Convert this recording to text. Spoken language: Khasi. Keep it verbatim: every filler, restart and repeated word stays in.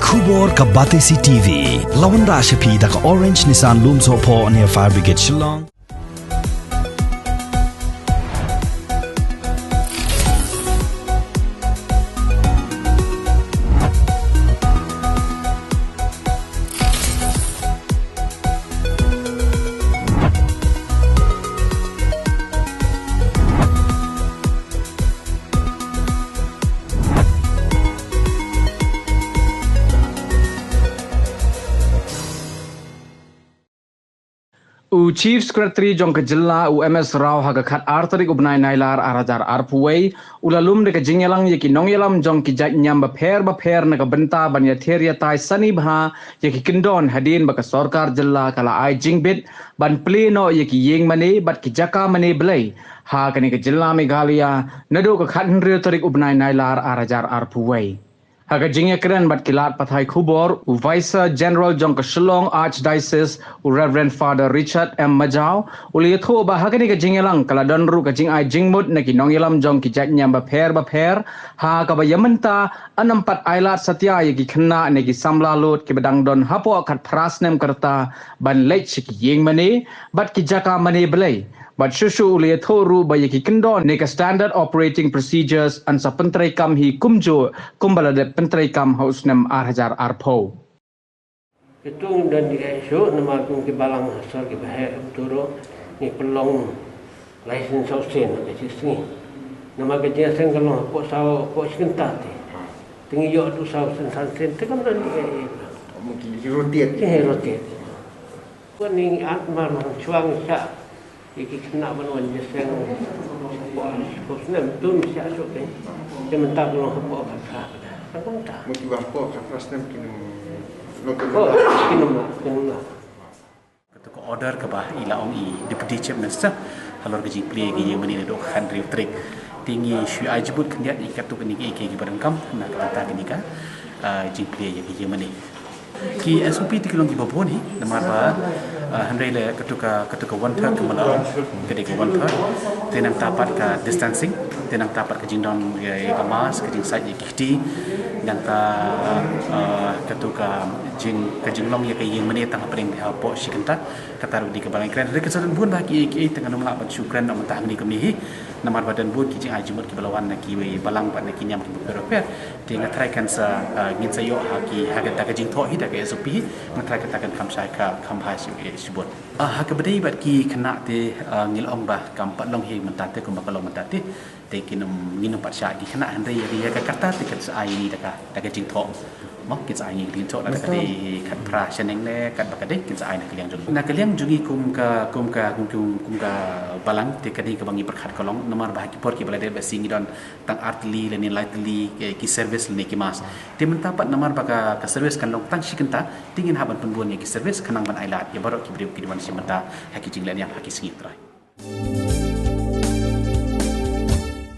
Khubor ka Batesi T V. La wanrah sha phi da ka Orange Nissan Lumsohphoh near Fire Brigade Shillong. U Chief Secretary jong ka jylla u M S Rao ha ka khat ar tarik u bnai Nailar ar hajar arphew wei u la lum da ka jingïalang ïa ki nongïalam jong ki jait niam bapher bapher na ka bynta ban ïather ïatai sani bha ïa ki kyndon hadien ba ka sorkar jylla ka la ai jingbit ban plie noh ïa ki ïing mane bad ki jaka mane blei ha kane ka jylla Meghalaya naduh ka khathynriew tarik u bnai Nailar ar hajar arphew wei. Ha ka jingïakren bad ki lad pathai khubor, u Vicar General jong ka Shillong Archdiocese, u Reverend Father Richard M Majaw, u la ïathuh ba ha kane ka jingïalang ka la don ruh ka jingai jingmut na ki nongïalam jong ki jait niam bapher bapher, ha kaba ïa mynta yn ym pat ailad satia ïa ki khynnah ne ki samla lut kiba dang don hapoh khatphra snem ka rta ban leit sha ki ïing mane bad ki jaka mane blei. Bad shuh shuh u la ïathuh ruh ba ïa ki kyndon ne ka Standard Operating Procedures yn sa pyntreikam hi kumjuh kumba la dep pyntreikam ha u snem ar hajar arphew. Kito ngi don ïa ka issue namar kum ki balang ha sor kiba heh, ym tip ruh ngi pynlong license sa shisien ha ka shi sngi. Namar ka jingïaseng ka long hapoh saw, hapoh shi kynta te. Te ngi ïoh haduh saw sien san sien te kam don ïa ka issue. Ki rotate. Ki rotate. Ko ning at mar mar chuang sha. Ki ki khynnah ban wan ïaseng. Ko snem tu mi sha shu te. Te mynta ko long hapoh khatphra. Tang kumta. Mo ki wan hapoh khatphra snem ki nym. Ko ki nym la, ki nym la. Kato ka order kaba i la ong i Deputy Chief Minister halor ka jingplie ka ïing mane naduh khathynriew tarik. Te ngi shu ai jingmut khyndiat ïa kato kane ka, ïa kiba donkam na ka bynta kane ka, ah, jingplie ïa ka ïing mane. Ki S O P te ki long kiba bun hi, namar ba, ah, hynrei la kato ka, kato ka one third kaba la ong, ka dei ka one third. Te nangta pat ka distancing, te nangta pat ka jingdon ïa, ïa ka mask, ka jingsait ïa ki kti, nangta, ah, kato ka jing, ka jinglong ïa ka ïing mane tang hapdeng hapoh shi kynta, kata ruh ka dei kaba la ïakren. Hynrei ka sa don bun bah kiei kiei te ngan ym lah ban shu kren noh mynta hangne kumne hi. Namar ba don bun ki jingai jingmut kiba la wan na kiwei balang bad na ki niam kiba pher bapher. Te nga tharai kan sa, ah, ngin sa ïoh ha ki, ha kata ka jingthoh hi da ka S O P hi. Nga tharai kata kan kham shai, ka kham bha shibun. Ah, ha kaba dei bad ki khynnah te, ah, ngi la ong ba kam pat long hi mynta te kumba ka long mynta te. Te kin ym, ngin ym pat shah ki khynnah, hynrei ïa ka, ïa ka karta te kan sa ai ngi da ka, da ka jingthoh. Mo, kin sa ai ngi ka jingthoh lada ka dei khatphra shaneng ne katba ka dei, kin sa ai na ka liang jong ngi. Na ka liang jong ngi kum ka, kum ka, kum, kum, kum ka balang te ka dei kaba ngi pyrkhat ka long namar ba ha ki por kiba la dep ba shi ngi don tang ar tylli lane lai tylli ki, ki service lane ki mass. Te mynta pat namar ba ka, ka service kan long tang shi kynta, te ngin hap ban pynbun ïa ki service khnang ban ailad ïa baroh ki briew kiba wan shim bynta ha ki jingleh niam ha ki sngi U Trai.